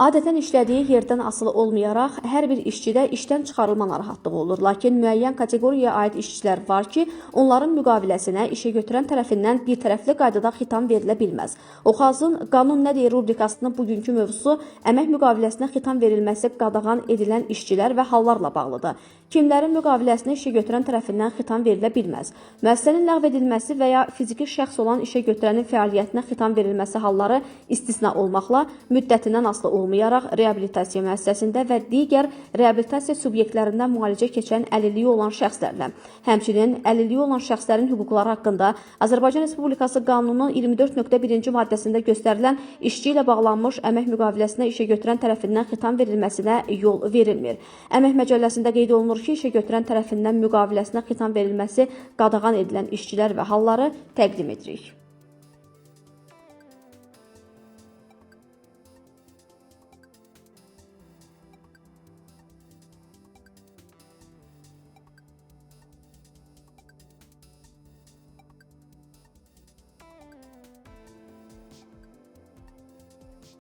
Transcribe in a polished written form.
Adətən işlədiyi yerdən asılı olmayaraq hər bir işçidə işdən çıxarılma narahatlığı olur. Lakin müəyyən kateqoriyaya aid işçilər var ki, onların müqaviləsinə işə götürən tərəfindən birtərəfli qaydada xitam verilə bilməz. Oxazın Qanun nə deyir rubrikasının bugünkü mövzusu əmək müqaviləsinə xitam verilməsi qadağan edilən işçilər və hallarla bağlıdır. Kimlərin müqaviləsinə işə götürən tərəfindən xitam verilə bilməz? Müəssisənin ləğv edilməsi və ya fiziki şəxs olan işə götürənin fəaliyyətinə xitam verilməsi halları istisna olmaqla müddətindən asılı olmayaraq reabilitasiya müəssisəsində və digər reabilitasiya subyektlərindən müalicə keçən əlilliyi olan şəxslərlə, həmçinin əlilliyi olan şəxslərin hüquqları haqqında Azərbaycan Respublikası Qanununun 24.1-ci maddəsində göstərilən işçi ilə bağlanmış əmək müqaviləsinə işə götürən tərəfindən xitam verilməsinə yol verilmir. Əmək məcəlləsində qeyd olunur ki, işə götürən tərəfindən müqaviləsinə xitam verilməsi qadağan edilən işçilər və halları təqdim edirik.